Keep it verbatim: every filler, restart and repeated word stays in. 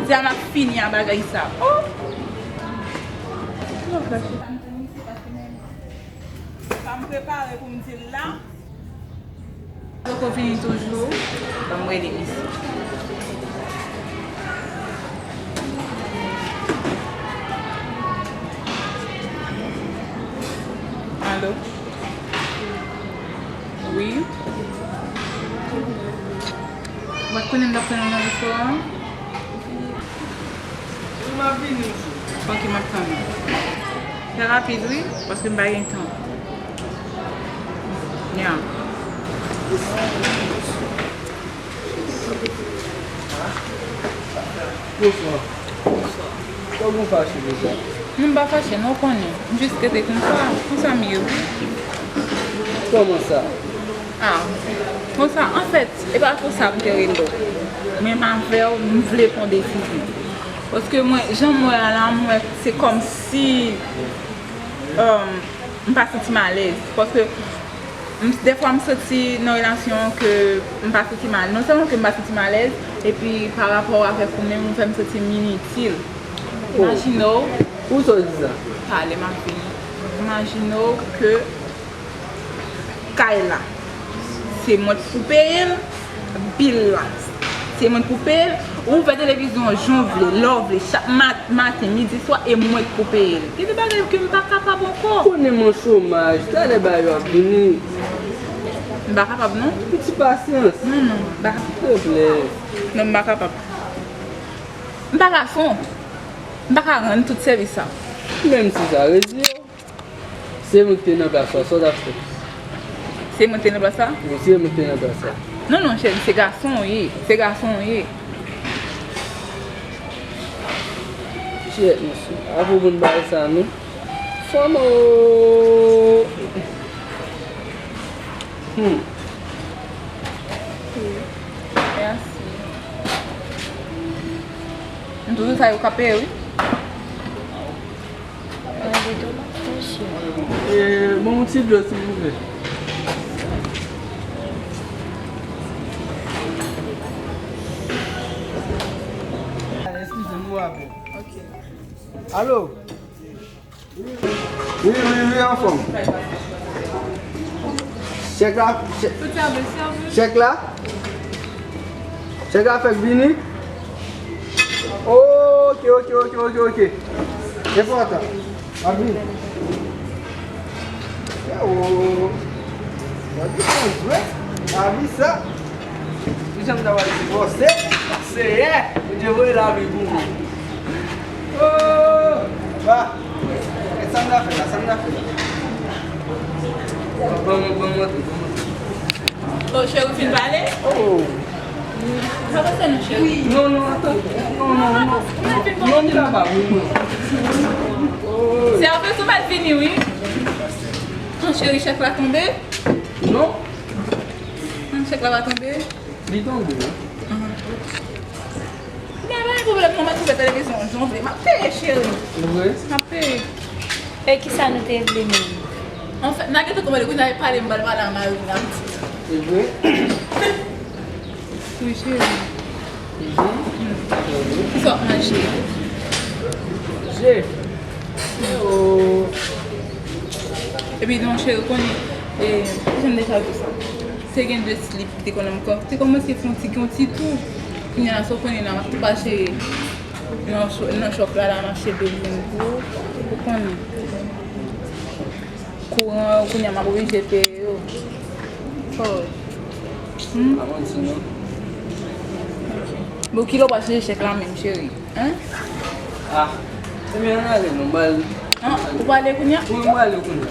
Jodi a m ap fini a bagay sa. Oh! Sa m prepare pou m di l la. Poko vini toujou. Ban m rele misye. Alo? Wi? Ou pa t konnen m t ap tann ou nan restoran an? Wi, m ap vini, mesye. Ok, m ap tann ou. Fè rapid, wi, paske m pa gen tan. Ya. Bonswa. Bonswa. Kòman w fache konsa? Non, m pa fache, non, w konnen. M jis rete konsa. Konsa m ye, wi. Kòman sa? Ah, konsa, anfèt, e pa konsa m te rele w. Menm avè w, m vle pran desizyon. Paske mwen, jan m wè a la, m wè se kòmsi, um, m pa santi m alèz. Paske m, dèfwa m santi nan relasyon ke m pa santi m alèz. Non sèlman ke m pa santi m alèz, epi pa rapò avèk ou menm, ou fè m santi m initil. Oh. Imajine w. Pou sa w di sa? Talè m ap vini. Imajine w ke kay la, se mwen k pou peye l, bil la, se mwen k pou peye l, ou ouvè televizyon an jan w vle, lè w vle, chak mat-, maten, midi, swa, e mwen k pou peye l. Gen de bagay ke m pa kapab ankò. Konnen m an chomaj, talè bagay yo ap vini. M pa kapab, non. Yon ti pasyans. Non, non, m pa kapab. Silvouplè. Non, m pa kapab. M pa gason. M pa ka rann tout sèvis sa. Menm si sa redi yo. Se mwen ki te nan plas la, sa w t ap fè? Se mwen ki te nan plas la? Wi, se mwen ki te nan plas la. Non, non, cheri, se gason w ye. Se gason w ye. Chèt, mesye. Apre w konn bagay sa, non? Fanm, oh. Hmm. Mèsi. M toujou sa yo ka peye, wi. Mwen de tomat, monchè. E, bon, yon ti dlo, silvouplè. Eskize m, m raple. Ok. Alo? Wi, wi, wi, anfòm. Chèk la, chèk, chèk la. Chèk la fèk vini. Ok, ok, ok, ok, ok. Enpòtan. Ap vini. Yo, yo, yo. Gade yon jwèt. Lavi sa. Ki jan m ta pral di? Bon, se, Seyè, Bondye voye lavi pou mwen. Oh! Ba! E sa m ta fè la, sa m ta fè la? Ban mwen, ban mwen, ban mwen. Oh, cheri, w fin pale? Oh! Sa pase non, cheri? Non, non, atann. Non, non, non. Non, li la pa, wi, non. Oh! Sèvis ou pa t vini, wi. Non, cheri, chèk la tonbe? Non. Non, chèk la pa tonbe? Li tonbe, wi. Aham. Gen anyen pwoblèm non, mwen twouve televizyon an jan w vle. M ap peye, cheri. Se vre? M ap peye. E kisa nou te vle menm? Anfèt, n a gentan kòmande, kounye a pale, m pral pale a mari m la. Se vre? Wi, cheri. Mhm. Kisa w ap manje? Manje? Oh. Epi non, cheri, ou konnen, e, jan m deja di sa. Te gen de slip ki te konn nan kò, te kòmanse fè yon ti, yon ti tou. Kounye a, sa w konnen la, m ap tou pase nan cho-, nan chòp la, la, m achte de youn pou ou. Ou konnen. Kouran yo, kounye a, m ap oblije peye yo. Oh. Hmm? Pa manti, non. Bon, kilè w pral chèche chèk la menm, cheri? Hein? Ah, ebyen, ann ale, non, m pral. Ah, ou pral ale kounye a? Wi, m pral ale kounye a.